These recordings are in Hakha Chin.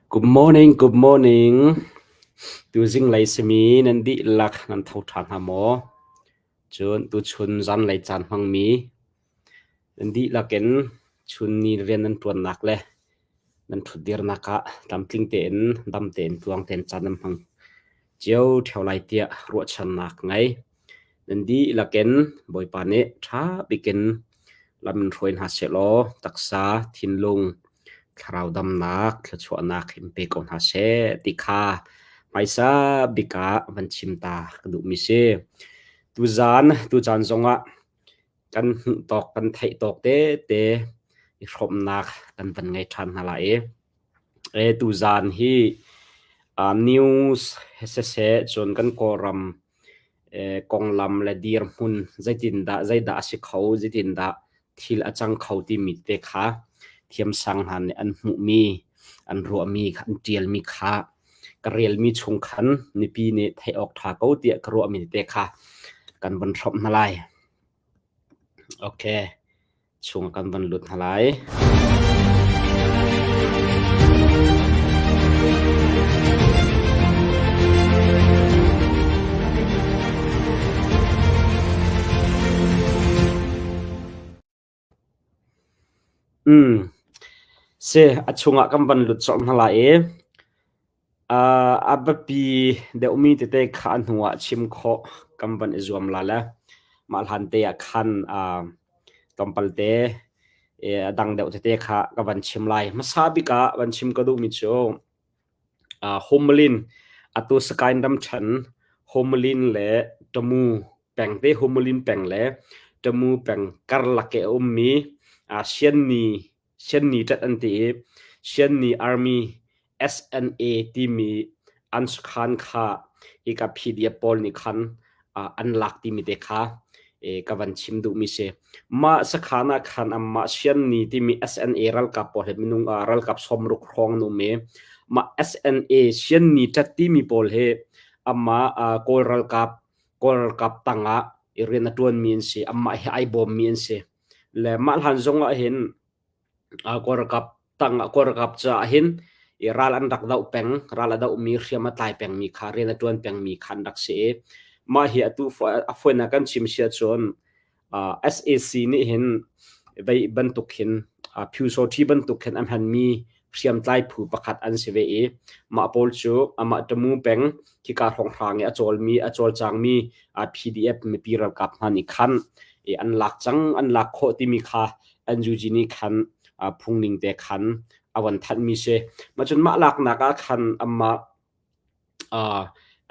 Good morning, good morning. Tuzing lei simi nan dihlak nan tho ṭhan hna maw? Cun tuchun zanlei caan hmangmi nan dihlak in chun ni rian nan ṭuannak le nan ṭhutdirnak ah tlamtling tein, dam tein, tluang tein caan nan hmang cio ṭheo lai tiah ruahchannak ka ngei. Nan dihlak in Bawipa nih ṭha bik in lam in hruai hna sehlaw taksa, thinlung, thlarau damnak, thluachuahnak in pe ko hna seh ti kha hmaisa bik ah van chim ta ka duhmi si. Tuzaan, tucaan zongah kan hmuh tawk, kan theih tawk tete i hrawmnak kan van ngei ṭhan hna lai i e tuzaan hi news siseh cun kan Kawlram konglam le dirhmun zeitindah zeidah a si kho, zeitindah thil a cang kho timi te kha thiamsang hna nih an hmuhmi, an ruahmi, an ṭialmi kha ka relmi chung khan mipi nih theih awk ṭha ko tiah ka ruahmi te kha kan von hrawmh hna lai. Okay. Chung kan van lut hna lai. Mm. Si, a chungah kan van lut colh hna lai i A biapi deuhmi tete kha a hnuah chim khawh kan van i zuam la le mah hlan te ah khan tlawmpal te a dang deuh tete kha ka van chim lai. Hmasa bik ah van chim ka duhmi cu Homalin atu Sakaing ramṭhen Homalin le Tamu peng te Homalin peng le Tamu peng karlak i a ummi Sianni Sianni ṭat an ti i Sianni Army SNA timi an sakhan kha hika PDF pawl nih khan an lak timi te kha ka van chim duhmi si. Mah sakhan ah khan anmah Sianni timi SNA ralkap pawl he minung ralkap 60 hrawng an um i mah SNA Sianni ṭat timi pawl hi amah Kawl ralkap Kawl ralkap tangah i rian a ṭuanmi an si. Amah hi ai bawmmi an si. Le mah hlan zong ah hin Kawl ralkap tang Kawl ralkap caah hin i ral an rak doh peng, ral a dohmi, hriam a tlai pengmi kha rian a ṭuan pengmi kha an rak si i mah hi atu a fawinak kan chim si ahcun SAC nih hin vei bantuk hin Pyu-saw-ṭhi bantuk hin a hmanmi hriamtlai phu pakhat an si ve i mah pawl cu amah Tamu peng khika hrawnghrang i a cawlmi a cawlcangmi PDF mipi ralkap hna nih khan i an lak cang an lak khawh timi kha NUG nih khan phungning te khan a von thanhmi si. Mah cun mah laknak ah khan amah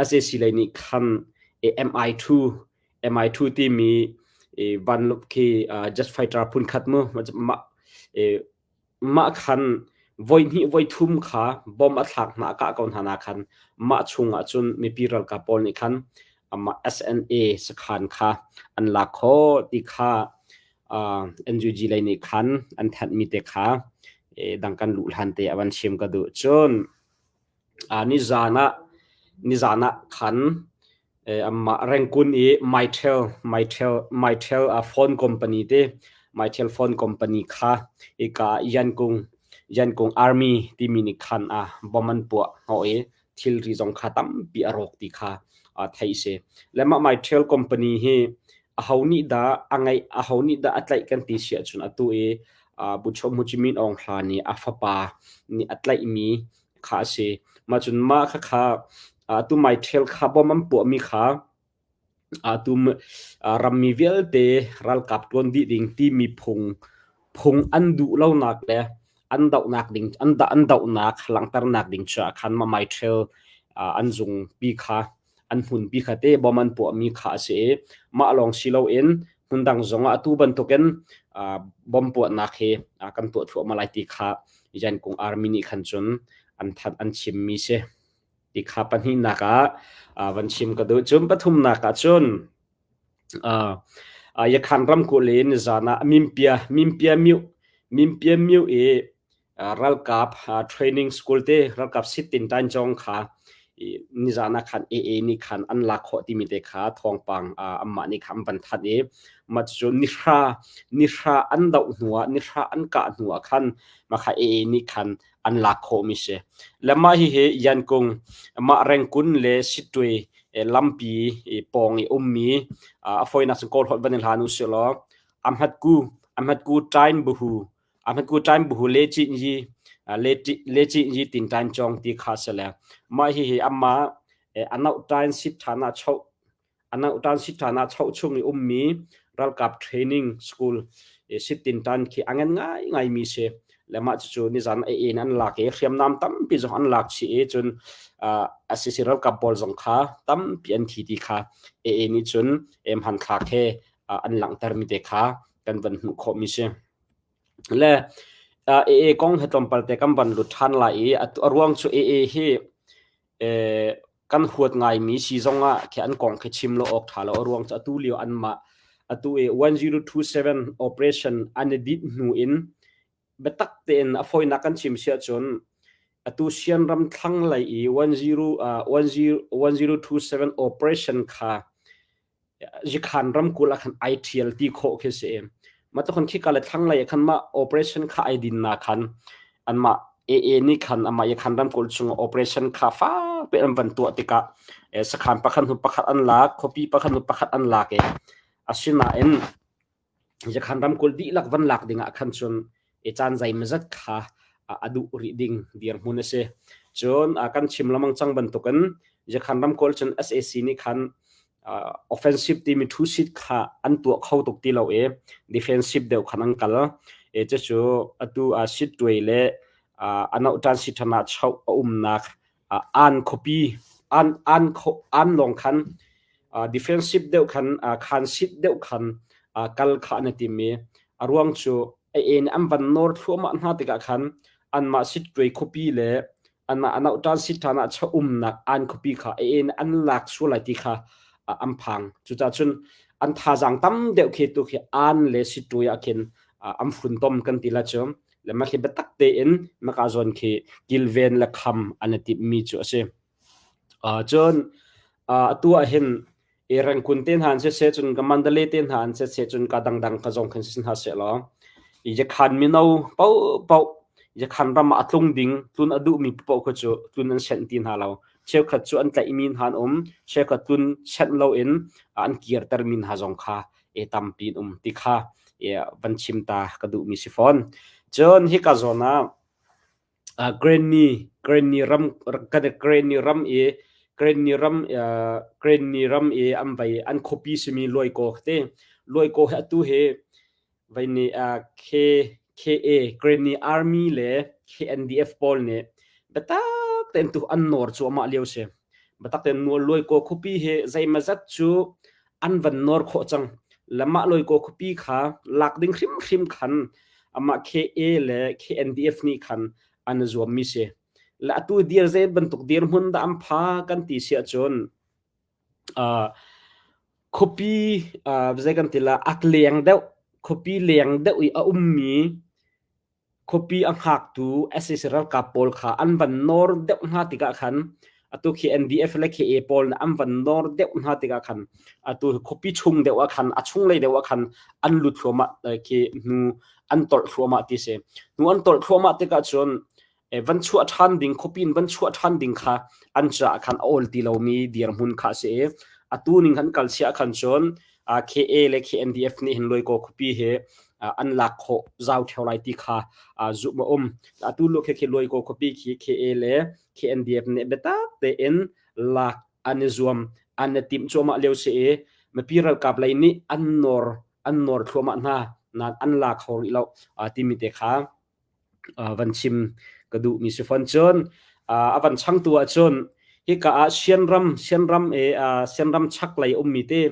SAC lei nih khan MI2 MI2 timi vanlawng khi jet fighter phunkhat mu mah Mah khan voihnih voithum kha bom a thlak hna a kah ko hna nakhan mah chungah cun mipi ralkap pawl nih khan amah SNA sakhan kha an lak khawh ti kha uh, NUG lei nih khan an thanhmi te kha dang kan luh hlan te a van chim ka duh. Cun uh, nizan ah nizan ah khan Amah Rangoon i Mytel Mytel Mytel phone company te Mytel phone company kha hika Yankung Yankung Army timi nih khan bomb an puah hnawh i thilri zong kha tampi a rawk ti kha theih a si. Le mah Mytel company hi aho nih dah a ngeih aho nih dah a tlaih kan ti si ahcun atu i Buchoh Muci Min Aung Hla nih a fapa nih a tlaihmi kha a si. Mah cun mah khakha atu maiṭhel kha bom an puahmi kha atu rammi vialte ralkap ṭuan dih ding timi phung phung an duh lonak le an dohnak ding an an dohnak langhternak ding caah khan mah maiṭhel an zungpi kha an hmunpi kha te bom an puahmi kha a si i mah lawng si loin hmundang zongah atu bantukin bom puahnak hi kan tuah thluahmah lai ti kha Yankung Army nih khan cun an thanh an chimmi si. Ti kha pahnihnak ah van chim ka duh. Cun pathumnak ah cun Yakhan ramkulh in nizan ah Mimpia Mimpia Myu Mimpia Myu i ralkap training school te ralkap sit tin tan chong kha. Nizan ah khan AA nih khan an lak khawh timi te kha thawngpang anmah nih khan an van thanh i mah cucu nihra nihra an doh hnuah nihra an kah hnuah khan mah kha AA nih khan an lak khawhmi si. Le mah hihi Yankung mah Rengkun le Sittwe lampi pawng i ummi a fawinak cun Kawl holh van i hlan u sih law Ahmatku Ahmatku Ṭain Buhu Ahmatku Ṭain Buhu le Cin Yi le Cin Yi Tin Ṭain Cawng ti kha si le mah hihi amah Anoh Ṭain Sit Ṭhan ah choh Anohtan Siṭan ah choh chung i ummi ralkap training school Sittintan khi a ngan ngaingaimi si. Le mah cucu nizan a in an lak i hriamnam tampi zong an lak chih i cun SAC ralkap pawl zong kha tampi an thi ti kha AA nih cun hmanthlak he an langhtermi te kha kan van hmuh khawhmi si. Le AA kong he tlawmpal te kan van lut ṭhan lai i a ruang cu AA hi kan huat ngaimi si zongah khi an kong khi chim lo awk ṭha lo. A ruang cu atu lio anmah atu i 1027 operation an i dinh hnu in biatak tein a fawinak kan chim si ahcun atu Sianram thlanglei i 1027 operation kha Zikhan ramkulh ah khan ai ṭhial ti khawh khi si. Mah tluk khika le thlanglei ah khan mah operation kha ai din na khan anmah AA nih khan amah Yakhan ramkulh chung operation kha fak pe an van tuah tikah sakhan pakhat hnu pakhat an lak, khuapi pakhat hnu pakhat an lak i asinain Zakhan ramkulh dihlak van lak ding ah khan cun i caan zeimawzat kha a duh rih ding dirhmun a si. Cun kan chim lengmang cang bantukin Zakhan ramkulh cun sac nih khan offensive timi thu-sit kha an tuah kho tuk ti lo i defensive deuh khan an kal. E cucu atu Sittwe le Anohtan Sithana choh a umnak an khuapi an an an lawng khan defensive deuh khan khan sit deuh khan kal kha an i tim i a ruang cu a en an van nawr thluahmah hna tikah khan anmah Sittwe khuapi le anmah Anohtan Sithana cha umnak an khuapi kha a en an lak sual lai ti kha an phang. Cucaah cun an thazaang tam deuh khi tu khi an le Sittwe ah khin an funtom kan ti la cu. Le mah khi biatak tein maka zawn khi kilven le kham an i timhmi cu a si. Cun atu ah hin i Rengkun te hna an siseh cun ka Mandalay te hna an siseh cun ka dangdang ka zong khin si hna seh law Yakhan mino paohpaoh Yakhan ram ah a tlung ding tlun a duhmi paoh kha cu tlun an senh ti hna lo. Cheukhat cu an tlaihmi hna an um, cheukhat tlun senh loin an kirtermi hna zong kha e tampi an um ti kha e van chim ta ka duhmi si fawn. Cun hika zawn ah Granny Granny ram kan Granny ram i Granny ram Granny ram i an vai an khuapi simi Luaikaw te Luaikaw hi atu hi vai nih K KA Granny Army le KNDF pawl nih biatak tein tu an nawr cuahmah lio si. Biatak tein Luaikaw khuapi hi zeimazat cu an van nawr khawh cang. Le mah Luaikaw khuapi kha lak ding hrimhrim khan amah KA le KNDF nih khan an i zuammi si. Le atu dir zei bantuk dirhmun dah an pha kan ti si ahcun khuapi zei kan ti la a leng deuh khuapi leng deuh i a ummi Khuapi a hngaktu sac ralkap pawl kha an van nawr deuh hna tikah khan atu khi NDF le KA pawl nih an van nawr deuh hna tikah khan atu khuapi chung deuh ah khan a chunglei deuh ah khan an lut thluahmah khi hnu an tolh thluahmah ti si. Hnu an tolh thluahmah tikah cun van chuah ṭhan ding khuapi in van chuah ṭhan ding kha an caah khan a awl ti lomi dirhmun kha a si i atu ning kan kal siah khan cun KA le KNDF nih hin Luaikaw khuapi hi an lak khawh zau ṭheo lai ti kha zumh a um. Atu lu khi khi Luaikaw khuapi khi KA le KNDF nih biatak tein lak an i zuam an i timh cuahmah lio si i mipi ralkap lei nih an nawr an nawr thluahmah hna nain an la kho rih lo timi te kha van chim ka duhmi si fawn. Cun a van changtu ahcun hika ah Sianram Sianram i Sianram chaklei ummi te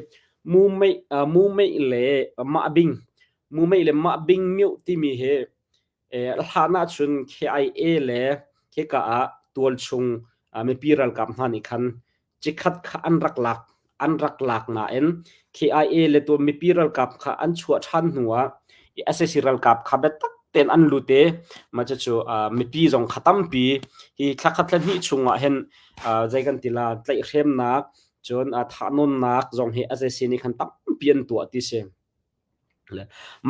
Mumeih Mumeih le Mahbing Mumeih le Mahbing mioh timi hi hlan ahcun KIA le hika ah tualchung mipi ralkap hna nih khan Cikhat kha an rak lak an rak lak nain KIA le tuan mipi ralkap kha an chuah ṭhan hnu ah sac ralkap kha biatak tein an lut i mah cucu mipi zong kha tampi hi thla khat thla hnih chung ah hin zei kan ti la tlaihhremnak cun thahnawnnak zong hi SAC nih khan tampi an tuah ti si.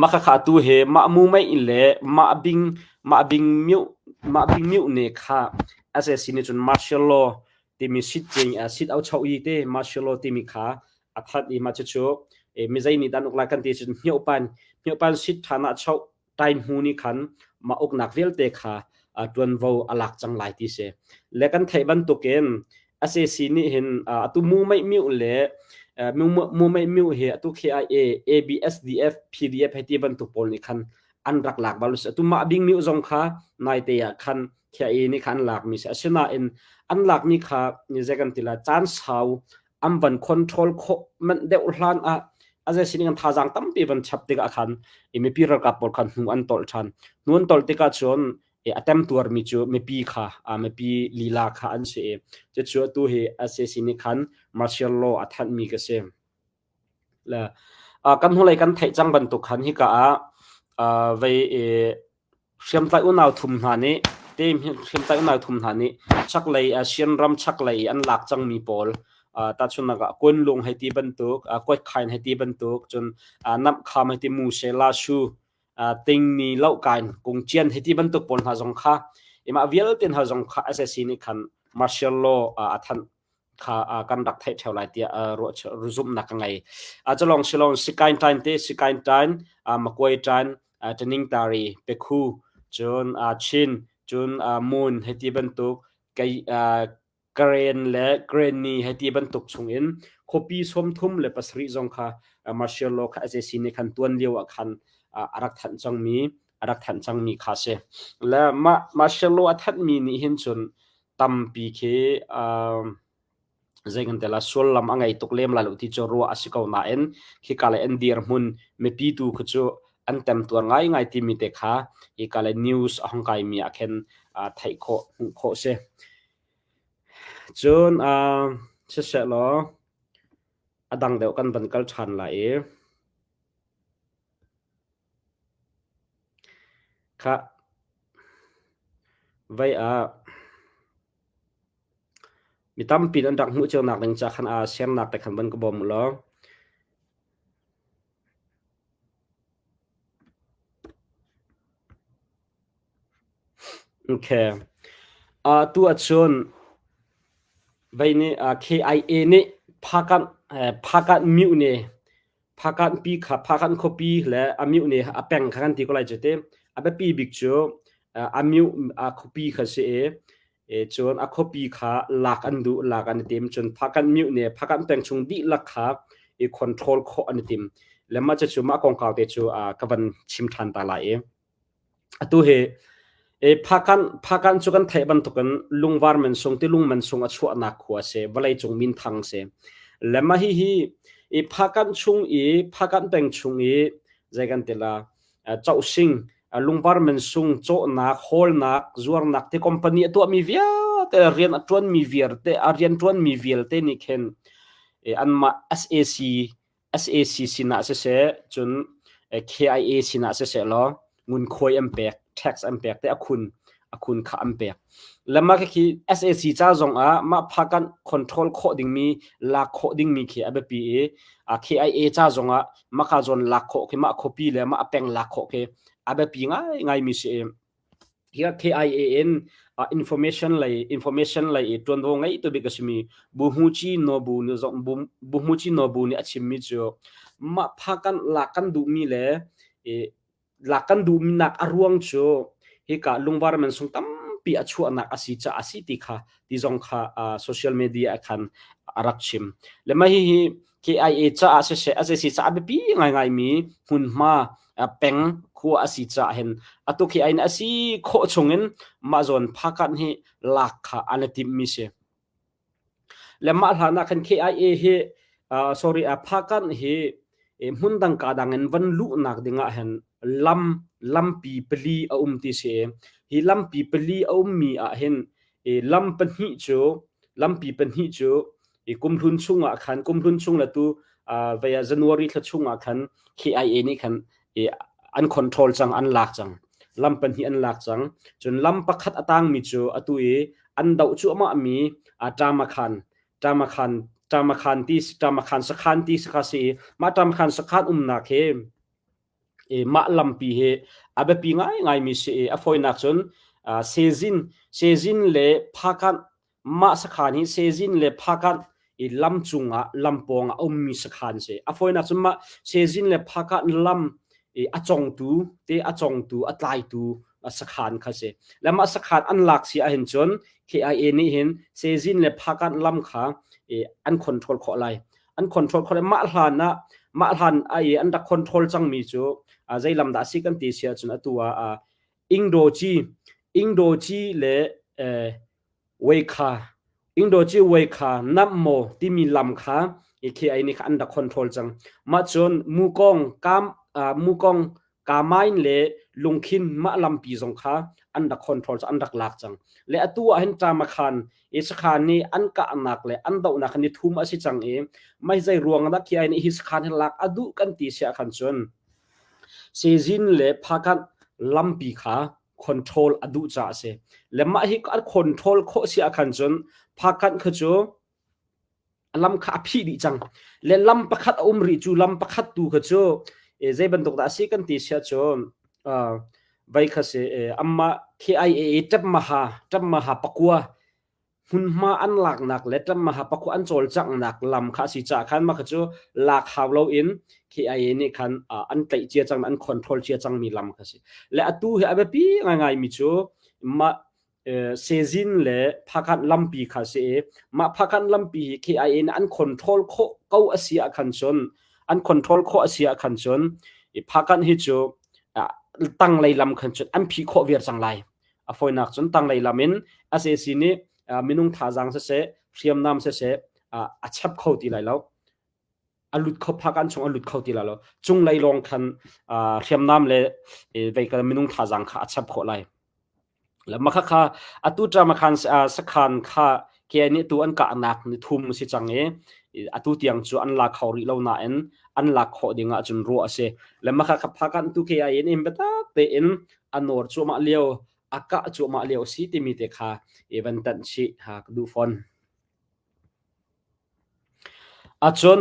Mah khakha atu hi mah mu mei le mah bing mah bing mioh mah bing mioh ne kha SAC nih cun martial law timi sit cing sit au cho i te martial law timi kha a that i mah cucu mizei nih dan uk lai kan ti cun hmiohpan hmiohpan sit ṭhan ah cho tainhmu nih khan mah uknak vialte kha ṭuanvo a lak cang lai ti si. Le kan theih bantukin SAC nih hin atu mu meih miu le mu meih miu hi atu KIA, ABSDF, PDF hei ti bantuk pawl nih khan an rak lak bal si. Atu mah bing miu zong kha naite ah khan KIA nih khan an lakmi si. Asinain an lakmi kha zei kan ti la caan sau an van control khawh manh deuh hlan ah a zei sining an thazaang tampi van chap tikah khan i mipi ralkap pawl khan hnu an tolh ṭhan. Hnu an tolh tikah cun a temtuarmi cu mipi kha mipi lila kha an si i cucu atu hi SAC nih khan martial law a thanhmi ka si. Le kan hnulei kan theih cang bantuk khan hika ah vei i Hriamtlai unau thum hna nih hriamtlai unau thum hna nih chaklei Asian ram chaklei i an lak cangmi pawl tahchunhnak ah Kuanlung hei ti bantuk, Kuatkhain hei ti bantuk, cun Namhkham hei ti Muse, Lashu, Tingni, Lohkain, Kungcian hei ti bantuk pawl hna zong kha mah vialte hna zong kha SAC nih khan martial law a thanh kha kan rak theih ṭheo lai tiah ruah zumhnak ka ngei. Culong silong Sikain ṭain te Sikain ṭain, Makuai ṭain, Ṭaningtari, Pekhu, cun Chin, cun Mun hei ti bantuk kei Karen le Granny hei ti bantuk chungin khuapi 37 zong kha martial law kha SAC nih khan tuan lio ah khan a rak thanh cangmi a rak thanh cangmi kha si. Le mah martial law a thanhmi nih hin cun tampi khi zei kan ti la sullam a ngei tuk lem lai lo ti cu ruah a si ko nain khika le an dirhmun mipi tu khu cu an temtuar ngaingai timi te kha hika le news a hong kaimi ah khin theih khawh hmuh khawh si. Cun siseh law a dang deuh kan van kal ṭhan lai i Khah! Vei ah mi tampi an rak hmuh cionak ding ca khan aa sernak te khan van ka bawm u law. Okay. Tu ahcun vei nih KIA nih Phakanh Phakanh myu nih Phakanh pi kha Phakanh khuapi le a mioh nih a peng kha kan ti ko lai cu ti. A biapi bik cu a mioh a khuapi kha si i cun a khuapi kha lak an duh lak an i tim. Cun Phakanh mioh nih Phakanh peng chung dihlak kha i control khawh an i tim. Le mah cucu mah kongkau te cu ka van chim ṭhan ta lai i. Atu hi Phakanh cu kan theih bantukin lungvar mansung tilung mansung a chuahnak khua a si, vawleicung minthang a si. Le mah hihi Phakanh chung i Phakanh peng chung i zei kan ti la Chohsing lungvar mansung cawhnak, hawlnak, zuarnak ti company a tuahmi vialte rian a ṭuanmi vialte a rian ṭuanmi vialte nih khin anmah SAC SAC sinah siseh, cun KIA sinah siseh law ngunkhuai an pek, tax an pek te a khun a khun kha an pek. Le mah khi SAC ca zong ah mah phakan control khawh dingmi lak khawh dingmi khi a biapi i KIA ca zong ah mah ka zawn lak khawh khi mah khuapi le mah a peng lak khawh khi a biapi ngaingai mi si i Hi KIA in information lei information lei i ṭuanvo ngei tu bik a simi Buhmuci Nobu nih zong Buhmuci Nobu nih a chimmi cu mah phakan lak kan duhmi le i lak kan duhmi nak a ruang cu hika lungvar mansung tampi a chuahnak a si caah a si ti kha ti zong kha social media ah khan a rak chim. Le mah hihi KIA caah siseh SAC caah biapi ngaingaimi hmunhma peng khua a si caah hin atu khi ain a si khawh chungin mah zawn phakan hi lak kha an i timhmi si. Le mah hlan ah khan KIA hi sorry phakan hi hmun dang ka dang in van luhnak dingah hin lam lampi pali a um ti si. Hi lampi pali a ummi ah hin lam pahnih cu lampi pahnih cu i kumhlun chungah khan kumhlun chung le tu vei ah January thla chungah khan KIA nih khan i an control cang an lak cang. Lam pahnih an lak cang. Cun lam pakhat a tangmi cu atu i an doh cuahmahmi Tamakhan Tamakhan Tamakhan ti Tamakhan sakhan ti sakha si i mah Tamakhan sakhan umnak hi i mah lampi hi a biapi ngaingaimi si i a fawinak cun Sezin Sezin le Phakanh mah sakhan hi Sezin le Phakanh i lam cungah lam pawng ah a ummi sakhan si. A fawinak cun mah Sezin le Phakanh lam i a congtu te a congtu a tlaitu sakhan kha si. Le mah sakhan an lak si ahhin cun KIA nih hin Sezin le Phakanh lam kha an control khawh lai. An control khawh lai. Mah hlan ah mah hlan a i an rak control cangmi cu zei lam dah a si kan ti si ahcun atu ah Ingdoci Ingdoci le Weikha Ingdoci Weikha Nammaw timi lam kha KIA nih kha an rak control cang. Mah cun Mukong kam Mukong Kamain le Lungkhin mah lampi zong kha an rak control an rak lak cang. Le atu ah hin Tamakhan i sakhan nih an kahnak le an dohnak ni thum a si cang i mai zei ruang dah khi ai nih hi sakhan hi lak a duh kan ti sia khan cun Sezin le Phakanh lampi kha control a duh caah a si. Le mah hi an control khawh si ah khan cun Phakanh kha cu lam kha a phih dih cang. Le lam pakhat a um rih cu lam pakhat tu kha cu zei bantuk dah a si kan ti sia cun vai kha si amma KIA ṭapmaha ṭapmaha pakua hmunhma an laknak le ṭammaha pakua an cawlcanghnak lam kha a si caah khan mah kha cu lak hau loin KIA nih khan an tlaih cia cang an control cia cangmi lam kha si. Le atu hi a biapi ngaingaimi cu mah Sezin le Phakanh lampi kha si i mah Phakanh lampi hi KIA nih an control khawh ko a si ah khan cun an control khawh a si ah khan cun Phakanh hi cu tanglei lam khan cun an phih khawh viar cang lai. A fawinak cun tanglei lam in sac nih minung thazaang siseh hriamnam siseh a chap kho ti lai lo. A lut kho phak an chung a lut kho ti lai lo. Cunglei lawng khan hriamnam le veikal minung thazaang kha a chap khawh lai. Le mah khakha atu ṭamakhan sakhan kha ke nih tu an kahnak ni thum si cang i atu tiang cu an la kho rih lo nain an lak khawh ding ah cun ruah a si. Le mah khakha phakan tu ke ai in biatak tein a nawr cuahmah lio a kah cuahmah lio si timi te kha i van tanh chih ha ka duh fawn. Acun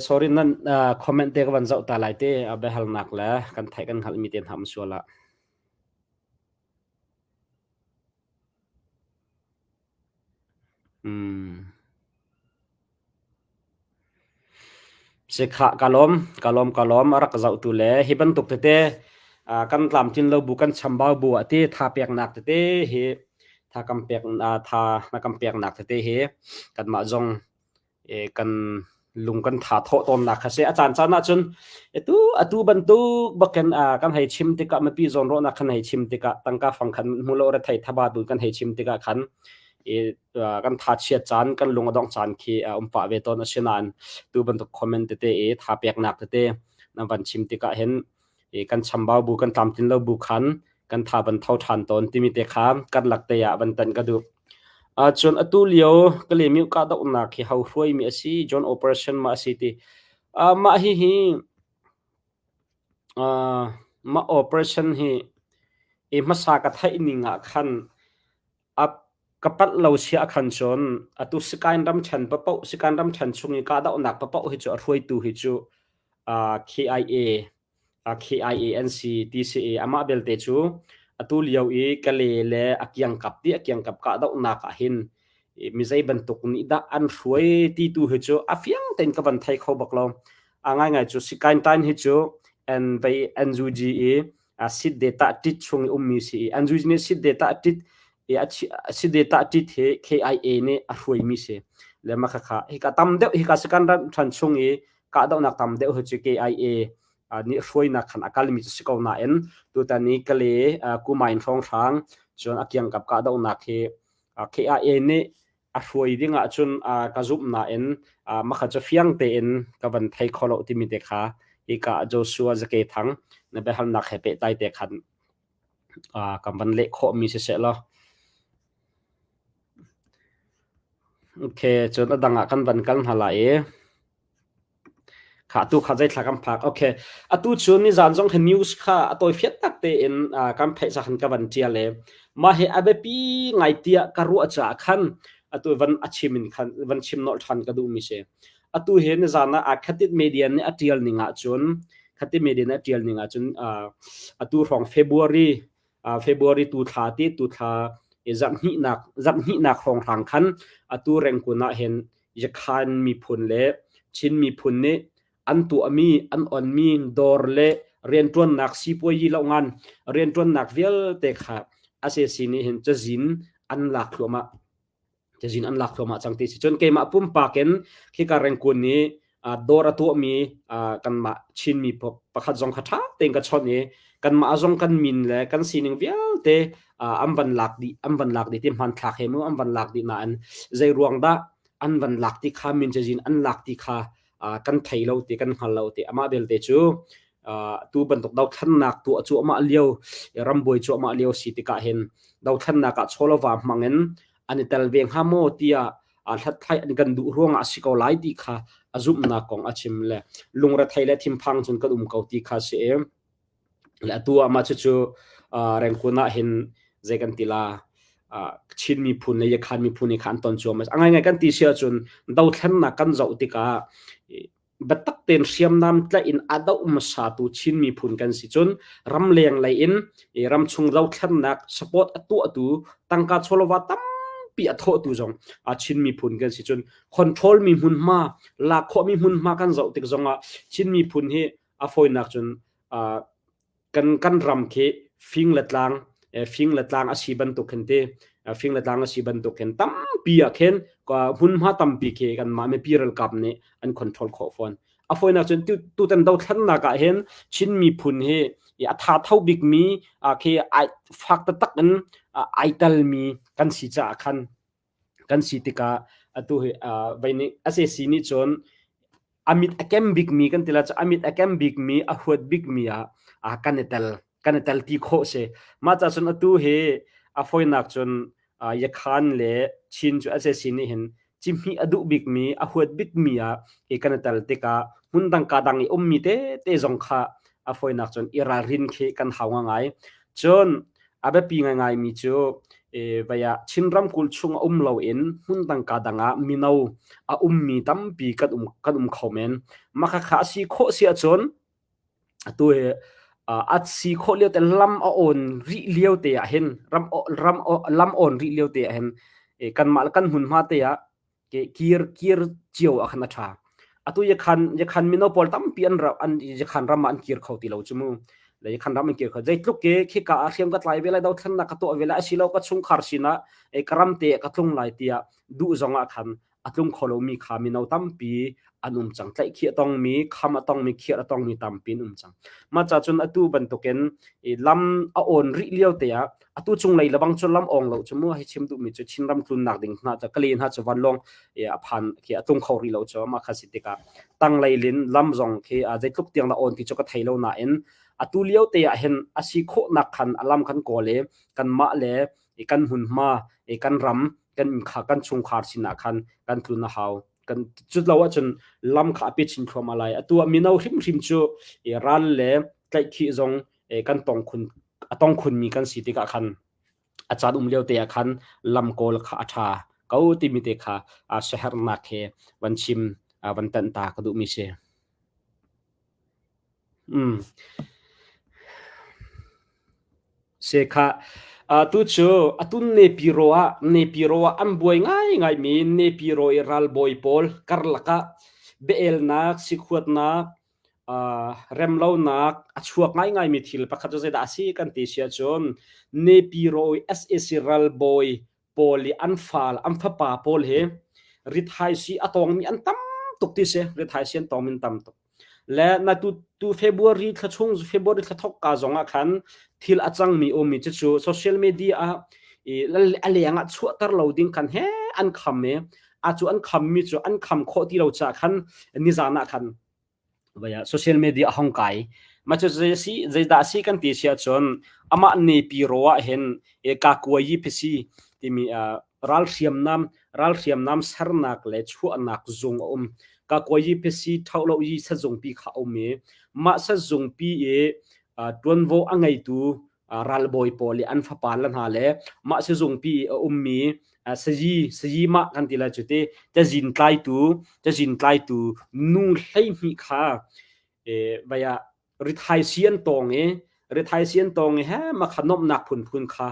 sorry nan comment te ka van zoh ta lai te a biahalnak le kan theih kan hngalhmi te hna um sual ah. Hmm. Sikhah ka lawm, ka lawm, ka lawm. A rak zohtu le hi bantuk tete kan tlamtlin lo bu kan chambau bu ah ti tha peknak tete hi tha kan pek tha na kan peknak tete hi kanmah zong kan lung kan tha thawh tawnnak kha si. A caan caan ahcun atu atu bantuk bakin kan hei chim tikah mipi zawnruahnak kan hei chim tikah tangka fang khan hmu lo rethei thaba tu kan hei chim tikah khan kan tha chiat caan kan lung a dongh caan khi a um pah ve tawn asinain tu bantuk comment tete i tha peknak tete nan van chim tikah hin kan chambau bu kan tlamtlin lo bu khan kan tha van tho ṭhan tawn timi te kha kan lak te ah van tan ka duh. Cun atu lio Kalemiu kahdohnak hi ho hruaimi a si John Operation ma a si ti. Mah hihi mah operation hi i hmasa ka theih ning ah khan a ka palh lo sia khan cun atu Sikain ramṭhen paoh Sikain ramṭhen chung i kahdohnak paoh hi cu a hruaitu hi cu KIA KIA an si ti si i amah belte cu atu lio i Kale le a kiangkap ti a kiangkap kahdohnak ah hin mi zei bantuk nih dah an hruai ti tu hi cu a fiang tein ka van thei kho bak lo. A ngaingai cu Sikaintain hi cu an vei NUG i sit data tit chung i ummi si i NUG nih sit data tit i sit data tit hi KIA nih a hruaimi si. Le mah khakha hika tam deuh hika Sikan ram ṭhan chung i kahdohnak tam deuh hi cu KIA nih hruainak khan a kalmi cu si ko nain tutan i Kale Kumain hrawnghrang cun a kiangkap kahdohnak hi KIA nih a hruai ding ahcun ka zumh nain makha cu fiang tein ka van thei kho lo timi te kha hika Joshua Zake Thang na biahalnak he pehtlai te khan kan van leh khawhmi siseh law. Okay, cun a dang ah kan van kal hna lai i. Kha tu kha zei thla kan phak. Okay. Atu cu nizan zong kha news kha a tawi fiat tak tein kan theih ca khan ka van ṭial i mah hi a biapi ngai tiah ka ruah caah khan atu van a chim in khan van chim nolh ṭhan ka duhmi si. Atu hi nizan ah Khatit media nih a ṭial ning ahcun Khatit media nih a ṭial ning ahcun atu hrawng February February tu thla ti tu thla zarhhnihnak zarhhnihnak hrawnghrang khan atu Rengkun ah hin Yakhan miphun le Chin miphun nih an tuahmi an onmi dawr le rianṭuannak sipuayi lo ngan rianṭuannak vialte kha SAC nih hin cazin an lak thluahmah. Cazin an lak thluahmah cang ti si. Cun keimah pumpak in khika Rengkun nih dawr a tuahmi kanmah Chinmi pakhat zong kha ṭha tein ka chawnh i kanmah zong kan min le kan sining vialte an van lak dih an van lak dih ti hmanthlak he mu an van lak dih nain zei ruang dah an van lak ti kha min cazin an lak ti kha kan thei lo ti kan hngal lo ti amah belte cu tu bantuk dothlennak tuah cuahmah lio rambuai cuahmah lio si tikah hin dothlennak ah chawlava hmang in an i tel ve hnga maw tiah hlathlai an kan duh ruangah a si ko lai ti kha a zumhnak kong a chim le lungrethei le thinphang cun kan um ko ti kha si i le atu ah mah cucu Rengkun ah hin zei kan ti la Chin miphun le Yakhan miphun nih kha an ton cuahmah. A ngaingai kan ti si ahcun dothlennak kan zoh tikah biatak tein hriamnam tlaih in a doh hmasatu Chin miphun kan si cun ramleng lei in ramchung dothlennak support a tuahtu tangka chawlova tampi a thawhtu zong Chin miphun kan si cun control mi hmunhma lak khawhmi hmunhma kan zoh tik zongah Chin miphun hi a fawinak cun kan kan ram khi fing le tlang fing le tlang a si bantuk khin ti fing le tlang a si bantuk khin tampi ah khin hmunhma tampi khi kanmah mipi ralkap nih an control khawh fawn. A fawinak cun tutan dothlennak ah hin Chin miphun hi a tha tho bikmi khi ai fak taktak in ai telmi kan si caah khan kan si tikah atu hi vei nih SAC nih cun a mit a kem bikmi kan ti la cu a mit a kem bikmi a huat bikmi ah kan i tel kan i tel ti khawh si. Mah ca cun atu hi a fawinak cun Yakhan le Chin cu SAC nih hin cihmih a duh bikmi a huat bikmi ah hi kan i tel tikah hmundang ka dang i ummi tete zong kha a fawinak cun i ralrin khi kan hau ngai. Cun a biapi ngaingaimi cu vei ah Chin ramkulh chung a um loin hmundang ka dang ah mino a ummi tampi kan um kan um kho men. Mah khakha a si khawh si ahcun atu hi a si khawh lio te lam a awn rih lio te ah hin ram ram lam awn rih lio te ah hin kanmah le kan hmunhma te ah kir kir cio ah khan a ṭha. Atu yakhan yakhan mino pawl tampi an ra an yakhan ram ah an kir kho ti lo cu mu. Le yakhan ram an kir kho. Zeitluk ke khika ah hriam ka tlai ve lai dothlennak ka tuah ve lai asilo ka chungkhar sinah ka ram te ka tlung lai tiah duh zong ah khan a tlung kho lomi kha mino tampi an um cang. Tlaihkhih a tongmi, kham a tongmi, khiah a tongmi tampi an um cang. Mah ca cun atu bantukin lam a awn rih lio te ah atu cunglei lebang cu lam awng lo cu mu hei chim duhmi cu Chinram tlunnak ding hna cu Kale hna cu vanlawng a phan khi a tlung kho rih lo cu mah kha si tikah tanglei lin lam zong khi zeitluk tiang dah awn ti cu ka thei lo nain atu lio te ah hin a si khawhnak khan a lam kan kawl i kanmah le kan hmunhma kan ram kan kha kan chungkhar sinah khan kan tlun a hau kan cut lo ahcun lam kha a pe chin thluahmah lai atu ah mino hrimhrim cu ral le tlaihkhih zong kan tong khun a tong khunmi kan si tikah khan a caan um lio te ah khan lam kawl kha a ṭha ko timi te kha siaherhnak he van chim van tanh ta ka duhmi si. Mm. Se kha tu cu atun Nepiro ah Nepiro ah an buai ngaingaimi Nepiro i ralbawi pawl karlak ah biaelnak sikhuatnak remlonak a chuak ngaingaimi thil pakhat cu zeidah a si kan ti si ahcun Nepiro i sac ralbawi pawl i an fal an fapa pawl hi rithaisi a tawngmi an tam tuk ti si rithaisi an tawngmi an tam tuk le na tu tu February thla chung February thla thok ka zong ah khan thil a cangmi ummi cucu social media ah a leng ah chuahter lo ding khan he an kham i a cu an khammi cu an kham khawh ti lo caah khan nizan ah khan vaya social media a hong kai ma cu zei si zeidah si kan ti si ahcun amah nepi ro ah hin e ka kuayi phisi timi ral hriamnam ral hriamnam sernak le chuahnak zung a um. Kakuayi phesi Ṭhauhloyi sazungpi kha a um i mah sazungpi i ṭuanvo a ngeitu ralbawi pawl i an fapa le hna le mah sizungpi i a ummi sayi sayi mah kan ti lai cu ti cazin tlaitu cazin tlaitu nu 12 kha vai ah rithaisi an tawng i rithaisi an tawng i he mah kha nuamhnak phunphun kha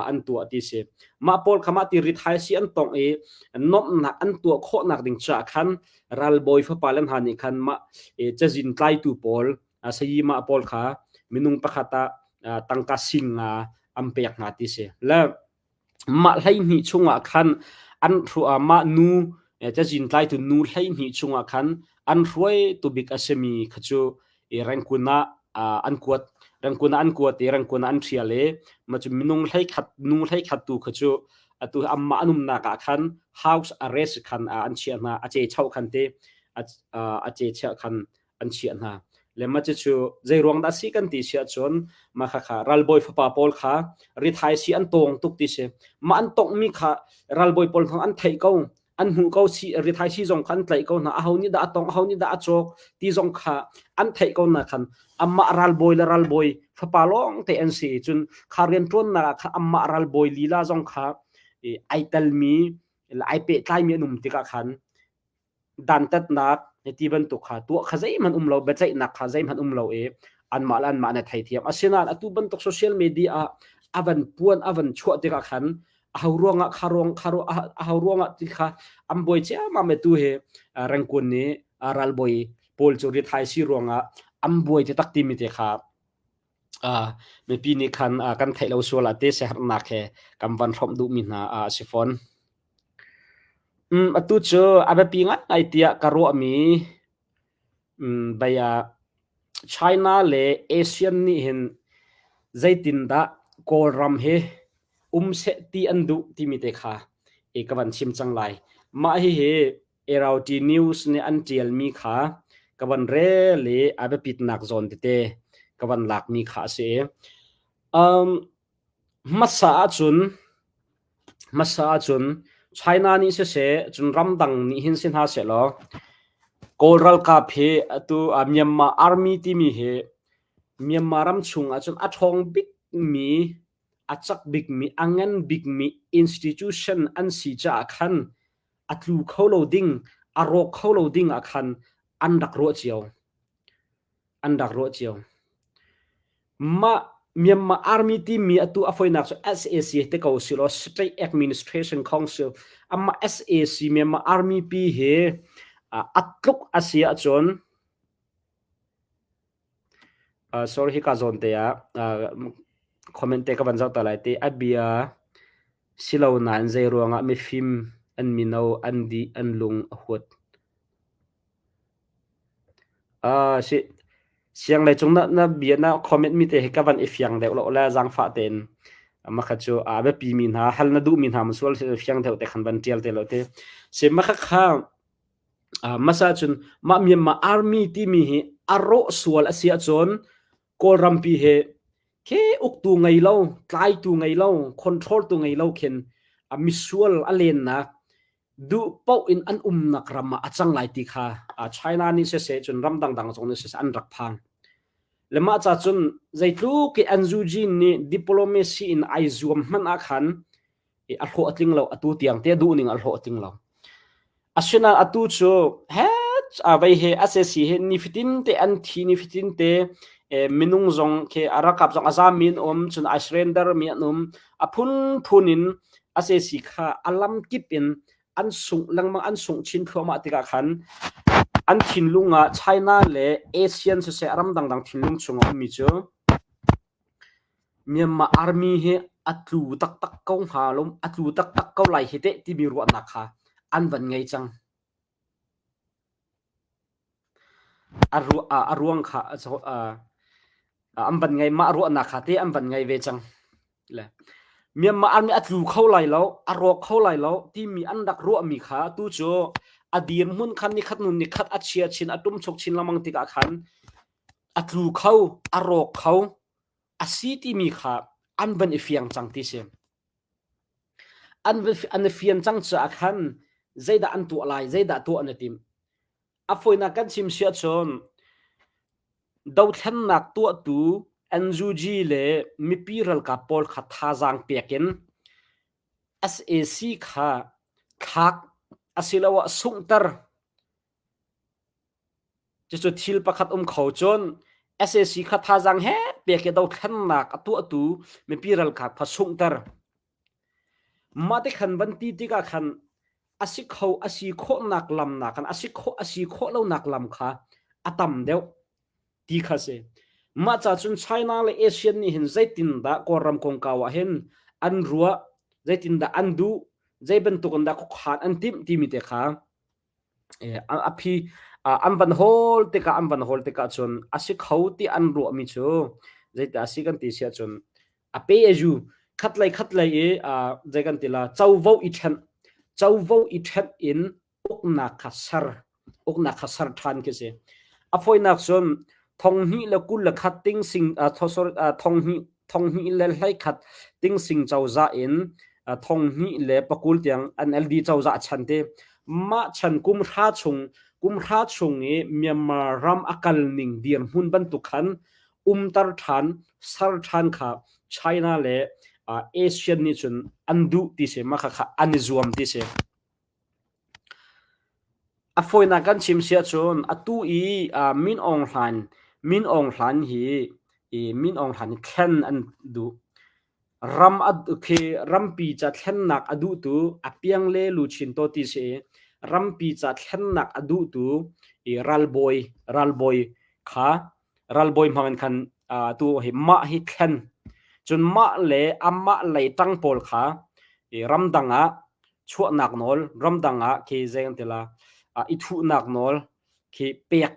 an tuah ti si. Mah pawl kha mah ti rithaisi an tong i nuamhnak an tuah khawhnak ding caah khan ralbawi fapa le hna nih khan mah cazin tlaitu pawl sayima pawl kha minung pakhat ah tangka sing nga an pek hna ti si. Le Mah 12 chungah khan an mah nu cazin tlaitu nu 12 chungah khan an hruaitu bik a simi kha cu Rangoon ah an kuat. Rangoon ah an kuat i Rangoon ah an ṭhial i mah cu minung 11 nu 11 tu kha cu atu anmah an umnak ah khan house arrest khan an chiah hna. A ce choh khan ti a ce chiah khan an chiah hna. Le mah cucu zeiruang dah si kan ti si ahcun mah khakha ralbawi fapa pawl kha rithai si an tawng tuk ti si. Mah an tonghmi kha ralbawi pawl kha an theih ko, an hmuh ko si rithai si zong kha an tlaih ko hna. Aho nih dah a tong, aho nih dah a cawk ti zong kha an theih ko na khan amah ralbawi le ralbawi fapa lawng te an si. Cun kha rianṭuannak ah khan amah ralbawi lila zong kha ai telmi ai pehtlaimi an um tikah khan dantatnak ti bantuk kha tuah kha zeihmanh um lo biaceihnak kha zeihmanh um lo i anmah le anmah na theithiam asinain atu bantuk social media ah a van puan a van chuah tikah khan aho ruangah kha ruang kha aho ruangah ti kha an buai ciammam tu hi Rangoon nih ralbawi pawl cu rithai si ruangah an buai te tak timi te kha mipi nih khan kan theih lo sual ah te siaherhnak he kan van hrawmh duhmi hna a si fawn. Atu cu a biapi ngaingai tiah ka ruahmi bei ah China le ASEAN nih hin zeitindah Kawlram hi um seh ti an duh timi te kha ka van chim cang lai. Mah hihi Irrawaddy News nih an ṭialmi kha ka van rel i a biapitnak zawn tete ka van lakmi kha a si i um, hmasa ahcun hmasa ahcun China nih siseh cun ramdang nih hin si hna sehlaw Kawl ralkap hi atu uh, Myanmar Army timi hi Myanmar ram chung ahcun a ṭhawng bikmi a cak bikmi a ngan bikmi institution an si caah khan a tlu kho lo ding, a rawk kho lo ding ah khan an rak ruah cio. An rak ruah cio. Mah Myanmar Army timi atu a foinak cu SAC te ko si law State Administration Council amah SAC Myanmar Army pi hi a tluk a si ahcun Sorry hika zawn te ah comment te ka van zoh ta lai ti. A bia si lo nain zei ruangah mifim an mino an dih an lung a huat. Si siang lei cung na, na bia na comment mi te hi ka van i fiang deuh lo le zaangfah tein makha cu a biapi mi hna hal na duh mi hna masual fiang deuh te khan van tial te lo te. Si makha kha Hmasa cun mah Myanmar Army timi hi a rawh sual a si ahcun Kawlrampi hi khi uktu ngei lo, tlaitu ngei lo, control tu ngei lo khin a misual a lennak duh paoh in an umnak ram ah a cang lai ti kha China nih siseh cun ram dangdang zong nih siseh an rak phang. Le mah ca cun zeitluk i Anzuji nih diplomacy in ai zuam hmanh ah khan a hlawh a tling lo atu tiang te duh ning a hlawh a tling lo asinain atu cu he vei he SAC he nifatin te an thi nifatin te minung zong khi a ralkap zong a zam mi an um cun ai surrender mi an um a phunphun in SAC kha a lam kip in an sungh lengmang an sungh chin thluahmah tikah khan an thinlung ah China le ASEAN siseh ram dangdang thinlung chung a ummi cu Myanmar Army hi a tlu taktak ko hnga lo, a tlu taktak ko lai hi teh timi ruahnak kha an van ngei cang. A, ru, a ruang kha an van ngei, mah ruahnak kha te an van ngei ve cang. Le Myanmar Army a tlu kho lai lo, a rawk kho lai lo timi an rak ruahmi kha tu cu a dirhmun khan nikhat nun nikhat a chia chin, a ṭumchuk chin lengmang tikah khan a tlu kho, a rawk kho, a si timi kha an van i fiang cang ti si. An, an i fian cang caah khan zeidah an tuah lai, zeidah tuah an i timh. A fawinak kan chim si ahcun dothlennak tuahtu NUG le mipi ralkap pawl kha thazaang pek in sac kha thlak asiloah sunghter Cucu thil pakhat um kho cun sac kha thazaang he pek i dothlennak a tuahtu mipi ralkap kha sunghter. Mah ti khan van ti tikah khan a si kho a si khawhnak lam nakin a si khawh a si khawh lonak lam kha a tam deuh ti kha si. Mah ca cun China le ASEAN nih hin zeitindah Kawlram kongkau ah hin an ruah, zeitindah an duh, zei bantuk in dah khuakhan an timh timi te kha A phi an van hawl tikah an van hawl tikah cun a si kho ti an ruahmi cu zeidah a si kan ti si ahcun a pe a yu khatlei khatlei i zei kan ti la covo i ṭhenh covo i ṭhenh in uknak kha ser uknak kha ser ṭhan khi si. A fawinak cun thonghnih le 21 ting sing sorry thonghnih thonghnih le 11 tingsing cozah in thonghnih le pakul tiang NLD cozah chan te mah chan kum hra chung kum hra chung i Myanmar ram a kal ning dirhmun bantuk khan umter ṭhan ser ṭhan kha China le ASEAN nih cun an duh ti si mah kha an i zuam ti si. A fawinak kan chim si ahcun atu i Min Aung Hlaing Min Aung Hlaing hi i Min Aung Hlaing hi thlen an duh. Ram a khi rampi ca thlennak a duhtu a piang le luchin taw ti si i rampi ca thlennak a duhtu i ralbawi ralbawi kha ralbawi hmang in khan tu hi mah hi thlen. Cun mah le amah lei ṭang pawl kha i ramdang ah chuahnak nawl ramdang ah khi zei kan ti la i thuhnak nawl khi pek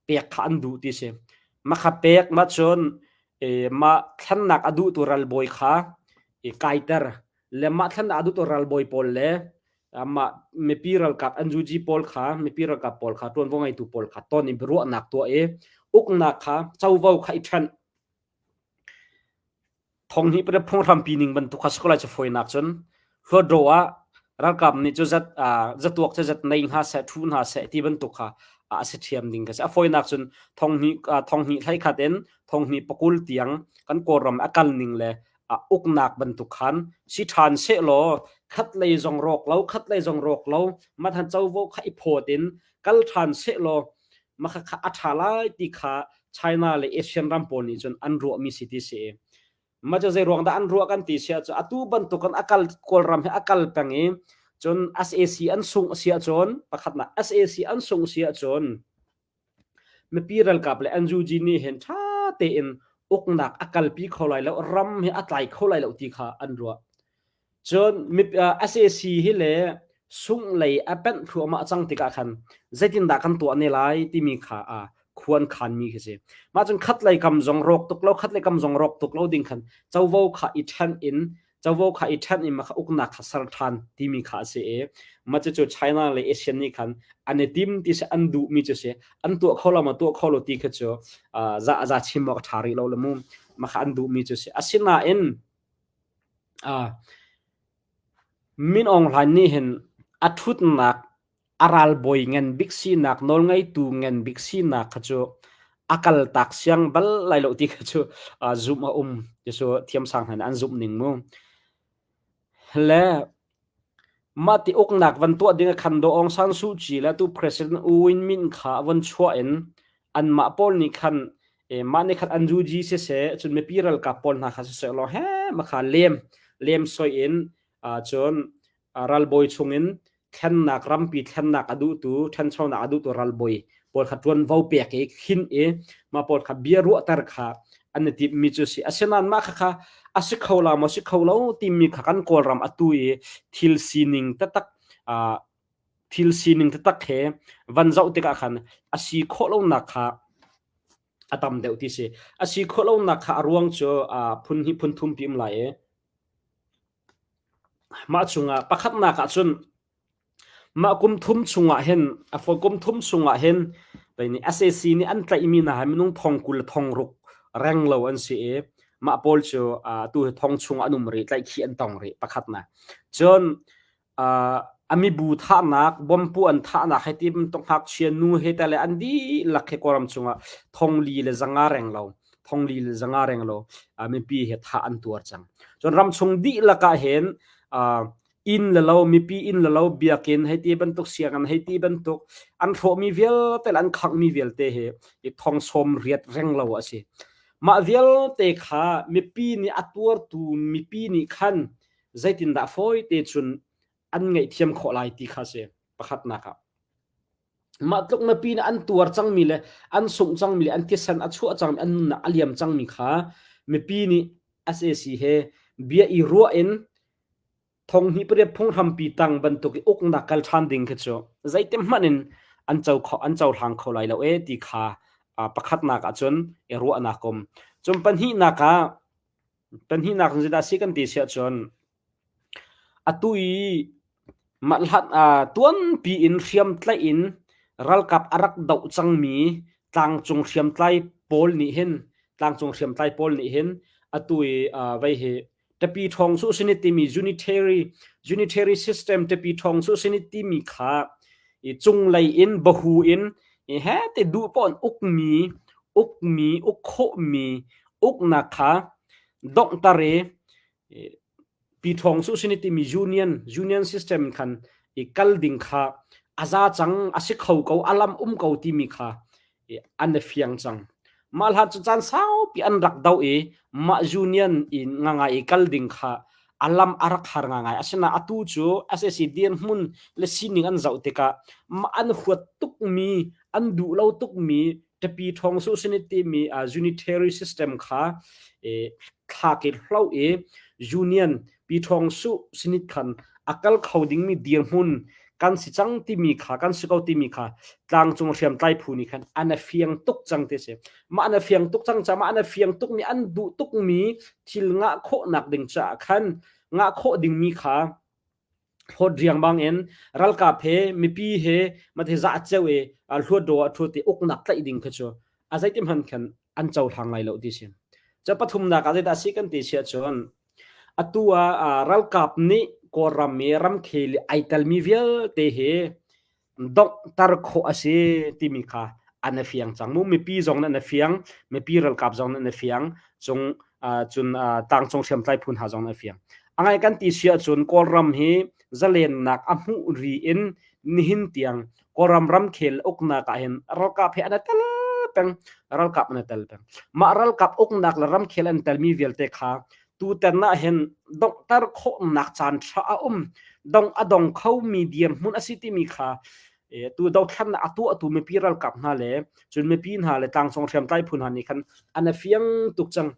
pek kha an duh ti si ma kha pek ma cun mah thlennak a duhtu ralbawi kha i kaiter le mah thlennak a duhtu ralbawi pawl le mah mipi ralkap NUG pawl kha mipi ralkap pawl kha ṭuanvo ngeitu pawl kha ton in biaruahnak tuah i uknak kha covo kha i ṭhenh Thonghnih pariat phunghrampi ning bantuk kha si ko lai cu fawinak cun hluatdaw ah ralkap nih cu zat zatuak cu zat nei hna seh ṭhu hna seh ti bantuk kha a si ṭhiam ding ka si. A fawinak cun thonghnih thonghnih hleikhat in thonghnih pakul tiang kan Kawlram a kal ning le uknak bantuk khan si ṭhan seh law khat lei zong rawk lo khat lei zong rawk lo mathan covo kha i phawt in kal ṭhan seh law mah kha a ṭha lai ti kha China le Asian ram pawl nih cun an ruahmi si ti si. Mah cu zei ruang dah an ruah kan ti si ahcun atu bantukin a kal Kawlram hi a kal peng i cun sac an sungh si ahcun pakhatnak sac an sungh si ahcun mipi ralkap le NUG nih hin ṭha tein uknak a kalpi kho lai lo ram hi a tlai kho lai lo ti kha an ruah. Cun sac hi le sunglei a penh thluahmah cang tikah khan zeitindah kan tuah ne lai timi kha khua an khanmi khi si. Mah cun khatlei kam zong rawk tuk lo, khatlei kam zong rawk tuk lo ding khan covo kha i ṭhen in covo kha i ṭhen in mah kha uknak kha ser ṭhan timi kha a si i mah cucu China le ASEAN nih khan an i tim ti si an duhmi cu si an tuah kho lo ma tuah kho lo ti kha cu za za chim awk a ṭha rih lo le mu mah kha an duhmi cu si. Asinain Min Aung Hlaing nih hin a ṭhutnak a ralbawi ngan bik sinak nawlngeitu ngan bik sinak kha cu a kaltak siang bal lai lo ti kha cu zumh a um. Cucu thiamsang hna nih an zumh ning mu. Le mah ti uknak van tuah ding ah khan Daw Aung San Suu Kyi le tu President U Win Myint kha a von chuah in anmah pawl nih khan mah nih khan an UG siseh cun mipi ralkap pawl hna kha siseh law he ma kha lem lem soi in cun ralbawi chungin thlennak rampi thlennak a duhtu ṭhanchonak a duhtu ralbawi pawl kha ṭuanvo pek i khin i mah pawl kha bia ruahter kha an i timhmi cu si asinain mah khakha a si kho la maw si kho lo timi kha kan kawlram atu i thil sining taktak thil sining taktak he van zoh tikah khan a si khawh lonak kha a tam deuh ti si a si khawh lonak kha a ruang cu phun hi phun thum pi um lai i mah chungah pakhatnak ah cun Mah kum thum chungah hin a fawi kum thum chungah hin nih sac nih an tlaihmi hna hi minung thong 20 le thong ruk reng lo an si i mah pawl cu atu hi thong chungah an um rih tlaihkhih an tong rih pakhatnak. Cun. A mibu thahnak, bompu an thahnak he ti bantuk ngakchia nu he tale an dihlak he Kawlram chungah thongli le zanga reng lo, thongli le zanga reng lo mipi he thah an tuar cang. Cun ramchung dihlak ah hin inn le lo, mipi inn le lo, biakinn hei ti bantuk, sianginn hei ti bantuk, an hrawhmi vialte le an khanghmi vialte hi i thong sawm riat reng lo a si. Mah vialte kha mipi nih a tuartu mipi nih khan zeitindah fawi te cun an ngaihthiam khawh lai ti kha si pakhatnak ah. Mah tluk mipi nih an tuar cangmi le an sungh cangmi le an thisen a chuah cangmi an nunnak a liam cangmi kha mipi nih sac he bia i ruah in thonghnih pariat phunghrampi tang bantuk i uknak kal ṭhan ding khi cu zeiti hmanh in an co kho an cohlang kho lai lo e ti kha pakhatnak ahcun i ruahnak um. Cun pahnihnak ah pahnihnak zeidah si kan ti si ahcun atu i mah hlan tuanpi in hriamtlaih in ralkap a rak doh cangmi tlangcung hriamtlai pawl nih hin tlangcung hriamtlai pawl nih hin atu i vei hi Tapi ṭhawng cu sinit timi unitary unitary system tapi ṭhawng cu sinit timi kha i cunglei in bahu in i he te duh pawn ukmi ukmi uk khawhmi uknak kha donghter i pi ṭhawng cu sinit timi union union system khan i kal ding kha a za cang a si kho ko a lam um ko timi kha an i fiang cang. Mah hlan cu caan saupi an rak doh i mah union in ngangai i kal ding kha a lam a rak har ngangai. Asinain atu cu sac dirhmun le sining an zoh tikah mah an huat tukmi, an duh lo tukmi Tapi Ṭhawng Su Sinit timi unitary system kha thlak i hloh i union Pi Ṭhawng Su Sinit khan a kal kho dingmi dirhmun kan si cang timi kha kan si ko timi kha tlangcung hriamtlai phu nih khan an a fiang tuk cang ti si mah an a fiang tuk cang caah mah an a fiang tuk mi an duh tuk mi thil ngah khawhnak ding caah khan ngah khawh ding mi kha hlawt riang bang in ralkap he mipi he mathe za ceu e hluat do a thut i uknak tlaih ding kha cu a zeitim han khan an cohlang lai lo ti si cha pathumnak ah zeidah si kan ti sia cun Atu ah ralkap nih Kawlram i ramkhel i ai telmi vialte hi donghter khawh a si timi kha an i fiang cang. Mu mipi zong nih an i fiang, mipi ralkap zong nih an i fiang, cung cun tlangcung hriamtlai phu hna zong nih an i fiang. A ngai kan ti si ahcun Kawlram hi zalennak a hmuh ri in nihin tiang Kawlram ramkhel uknak ah hin ralkap he an i tel peng ralkap an i tel peng mah ralkap uknak le ramkhel an telmi vialte kha tutan ah hin donghter khawhnak caan ṭha a um dong a dong khomi dirhmun a si timi kha tu dothlannak a tuahtu mipi ralkap hna le cun mipi hna le tlangcung hriamtlai phu hna nih khan an i fiang tuk cang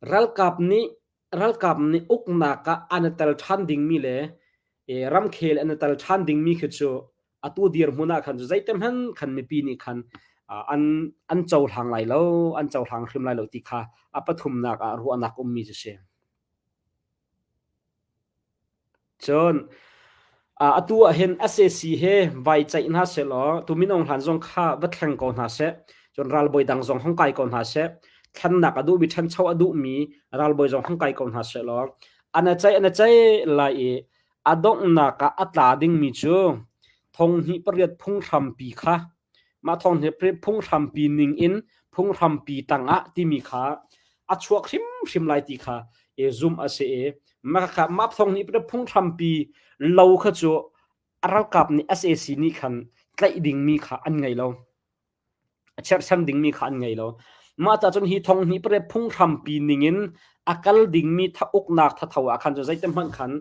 Ralkap nih ralkap nih uknak ah an i tel ṭhan dingmi le ramkhel an i tel ṭhan dingmi khi cu atu dirhmun ah khan cu zeitihmanh khan mipi nih khan an an cohlang lai lo, an cohlang hrim lai lo ti kha a pathumnak ah ruahnak ummi cu si. Cun atu ah hin sac he vai ceih hna sehlaw tu Min Aung Hlaing zong kha va thleng ko hna seh. Cun ralbawi dang zong hong kai ko hna seh. Thlennak a duhmi, ṭhancho a duhmi ralbawi zong hong kai ko hna sehlaw an i ceih an i ceih lai i a donghnak ah a tla dingmi cu thonghnih pariat phunghrampi kha mah thonghnih phunghrampi ning in phunghrampi tangah timi kha a chuak hrimhrim lai ti kha i zumh a si i mah mah thonghnih phunghrampi lo kha cu a ralkap nih sac nih khan tlaih dingmi kha an ngei lo. A cherhchan dingmi kha an ngei lo. Mah ca cun hi thonghnih pariat phunghrampi ningin a kal dingmi uknak thatho ah khan cu zeitin hmanh khan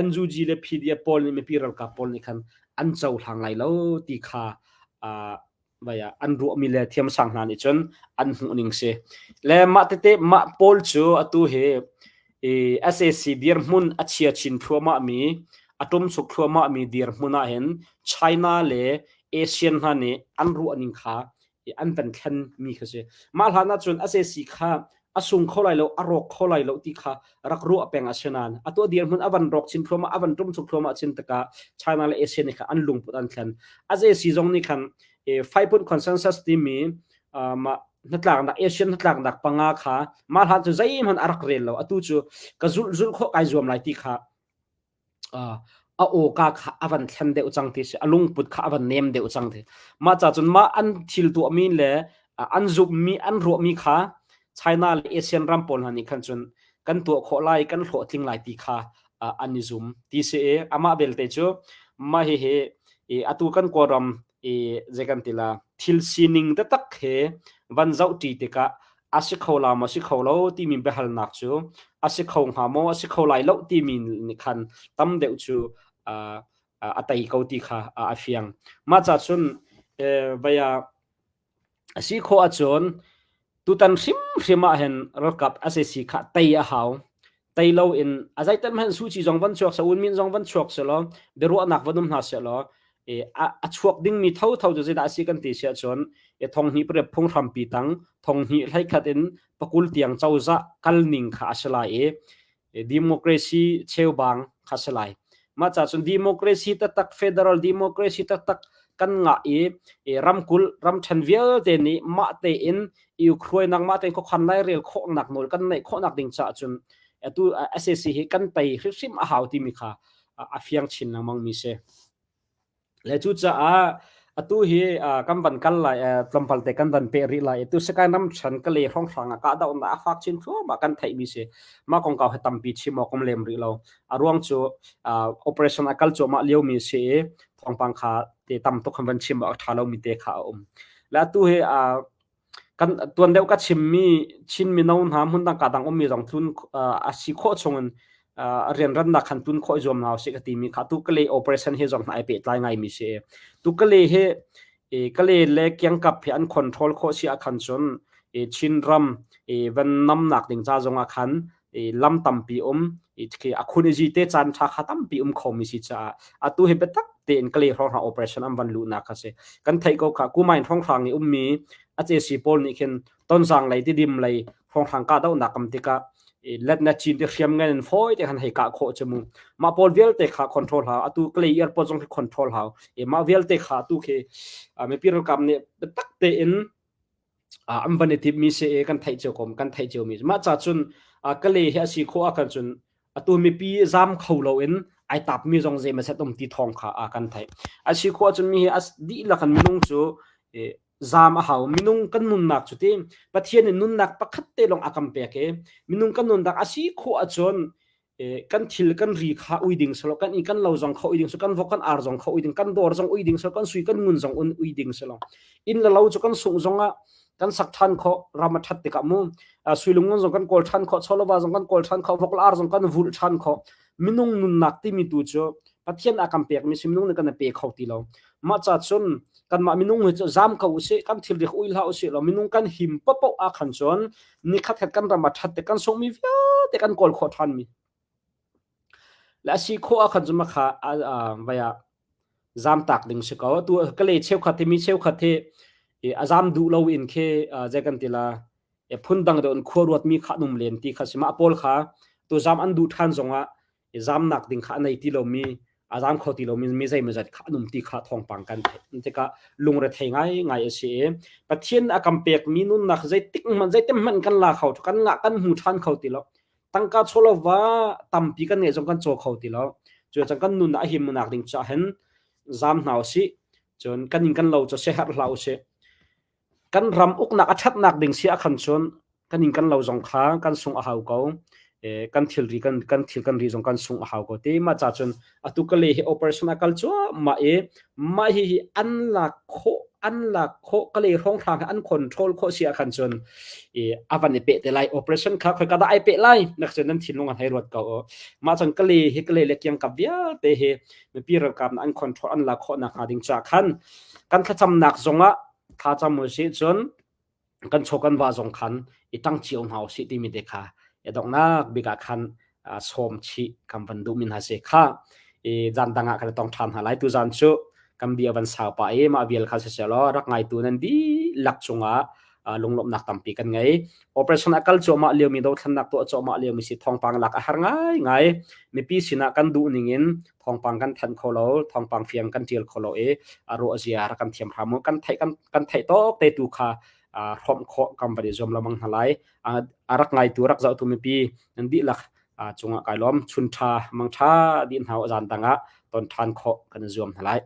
NUG le PDF pawl nih mipi ralkap pawl nih khan an cohlang lai lo ti kha uh, vaya an ruahmi le thiamsang hna nih cun an hmuh ning si. Le mah tete mah pawl cu atu hi i SAC dirhmun a chia chin thluahmah mi a tumchuk thluahmah mi dirhmun ah hin China le Asian hna nih an ruah ning kha an van thlen mi kha si. Mah hlan ahcun SAC kha a sung kho lai lo, a rawk kho lai lo ti kha rak ruah peng a si nain atu dirhmun a van rawk chin thluahmah, a van ṭum chuk thluahmah chin tikah China le Asia nih khan an lungput an thlen. SAC zong nih khan five point consensus timi mah hnatlaknak Asian hnatlaknak panga kha mah hlan cu zeihmanh a rak rel lo. Atu cu ka zulh zulh khawh kai zuam lai ti kha. A awka kha a van thlen deuh cang ti si, a lungput kha a van nem deuh cang ti. Mah ca cun mah an thil tuahmi le an zumhmi, an ruahmi kha China le ASEAN ram pawl hna nih khan cun kan tuah khawh lai, kan hlawhtling lai ti kha an i zum ti si i amah belte cu mah hihi atu kan Kawlram i zei kan ti la thil sining taktak he van zoh ṭi tikah a si kho la maw si kho lo timi biahalnak cu a si kho hnga maw a si kho lai lo timi nih khan tam deuh cu a tei ko ti kha a fiang. Mah ca cun vaya A si khawh ahcun tutan hrimhrim ah hin ralkap sac kha tei a hau. Tei loin a zeitan hmanh Suu Kyi zong van chuak seh, U Min zong van chuak sehlaw biaruahnak van um hna sehlaw a, a chuak dingmi thotho cu zeidah a si kan ti si ahcun thonghnih pariat phunghrampi tang thonghnih hleikhat in pakul tiang cozah kalning kha a si lai i democracy cheubang kha si lai. Mah ca cun democracy taktak federal democracy taktak kan ngah i ramkulh ramthen vialte nih mah tein i ukruainak mah tein khuakhan lairel khawhnak nawl kan neih khawhnak ding caah cun atu SAC hi kan tei hrimhrim a hau timi kha a fiang chin lengmang mi si. Le cucaah atu hi kan van kal lai tlawmpal te kan van peh rih lai. Tu Sakae ramṭhen Kalay hrawnghrang ah kahdohnak a fak chin thluahmah kan theihmi si. Mah kongkau hi tampi chim awk um lem rih lo. A ruang cu operation a kal cuahmah liomi si i thawngpang kha te tam tuk kan van chim awk a ṭha lomi te kha a um. Le atu hi Kan tuan deuh ka chimmi Chin mino hna hmundang ka dang ummi zong tlun a si khawh chungin rianrannak khan tun khawh i zuam hna usih ka timi kha tu Kalay operation hi zong hna ai pehtlai ngaimi si. Tu Kalay hi Kalay le Kiangkap hi an control khawh si ahkhan cun Chinram van namnak ding ca zong ah khan lam tampi um a khun i te caan ṭha kha tampi um khomi si caah atu hi biatak tein Kalay hrawnghrang operation an van luhnak kha si. Kan theih ko kha Kumain hrawnghrang i ummi a pawl nih khin Tonzang lei Tidim lei hrawnghrang kahdohnak kam tikah letna chin ti hriam ngan in fawi te khan hei kah khawh cu mu. Mah pawl vialte kha control hau. Atu Kalay airport zong khi control hau. Mah vialte kha atu khi mipi ralkap nih biatak tein an van i timhmi si i kan theih cio ko kan theih cio mi mah ca cun Kalay hi a si khawh ahkhan cun atu mipi zam kho loin ai tapmi zong zeimaw um ti thawng kha a kan theih a si khawh ahcun mi hi as dihlak in minung cu zam a hau minung kan nunnak cu ti Pathian in nunnak pakhat te lawng a kan pek i minung kan nunnak a si khawh ahcun kan thil kan ri kha ui ding selaw kan i kan lo zong kha ui ding selaw kan vok kan ar zong kha ui ding kan dawr zong ui ding selaw kan sui kan ngun zong un ui ding selaw inn le lo cu kan sungh zong ah kan sak than kho ram a that tikah mu suilung ngun zong kan kawl than kho chawlova zong kan kawl than kho vok ar zong kan vulh than kho minung nunnak timi tu cu Pathian a kan pek mi si minung nih kan pe kho ti lo mah ca cun kanmah minung hi cu zam ko usih kan thil rik ui hlah usih law minung kan him paoh ah khan cun nikhat khat kan ram a that te kan sungmi vialte kan kawl khawh than mi le asi khawh ah khan cu makha vaya zam tak ding si ko tu kale cheukhat hi mi cheukhat hi a zam duh lo in khi zei kan ti la phun dang deuh in khua ruat mi kha num len ti kha si ma pawl kha tu zam an duh than zongah i zamnak ding kha a nei ti lomi a zam kho ti lomi mi zeimawzat kha an um ti kha thawngpang kan theih tikah lungrethei ngai ngai a si i Pathian a kan pekmi nunnak zeitik hmanh zeitin hmanh kan la kho kan ngah kan hmu ṭhan kho ti lo tangka chawlova tampi kan ngeih zong kan caw kho ti lo cu cang kan nun a himnak ding caah hin zam hna usih cun kan in kan lo cu siaherh hlah usih Kan ram uknak a ṭhatnak ding si ahkhan cun kan inn kan lo zong kha kan sungh a hau ko. Kan thilri kan kan thil kan ri zong kan sungh a hau ko ti. Mah ca cun atu ka le hi operation a kal cuahmah i mah hihi an lak khawh an lak khawh ka le hrawnghrang hi an control khawh si ahkhan cun i a van i peh te lai operation kha khoika dah ai peh lai nak cun nan thinlung an hei ruat ko. Mah cun ka le hi ka le le kiangkap vialte hi mipi ralkap an control an lak khawh nak hnga ding caah khan kan thlacamnak zongah thlacam usih cun kan chaw kan va zong khan i ṭang cio hna usih timi te kha i donghnak bik ah khan sawm chih kan van duhmi hna si kha i zan dang ah kan tong ṭhan hna lai tu zan cu kan bia van sau pah i mah vial kha siselaw rak ngaitu nan dihlak cungah lunglawmhnak tampi kan ngei operation a kal cuahmah liomi dothlennak tuah cuahmah liomi si thawngpang lak a har ngai ngai mipi sinah kan duh ning in thawngpang kan thanh kho lo thawngpang fiang kan tial kho lo i a ruah zia rak kan thiam hram u kan theih kan kan theih tawk te tu kha hrawmh khawh kan van i zuam lengmang hna lai a rak ngaitu rak zohtu mipi nan dihlak Cungah kai lawm. Chun ṭha, mang ṭha dih hna u zan dang ah ton ṭhan khawh kan i zuam hna lai.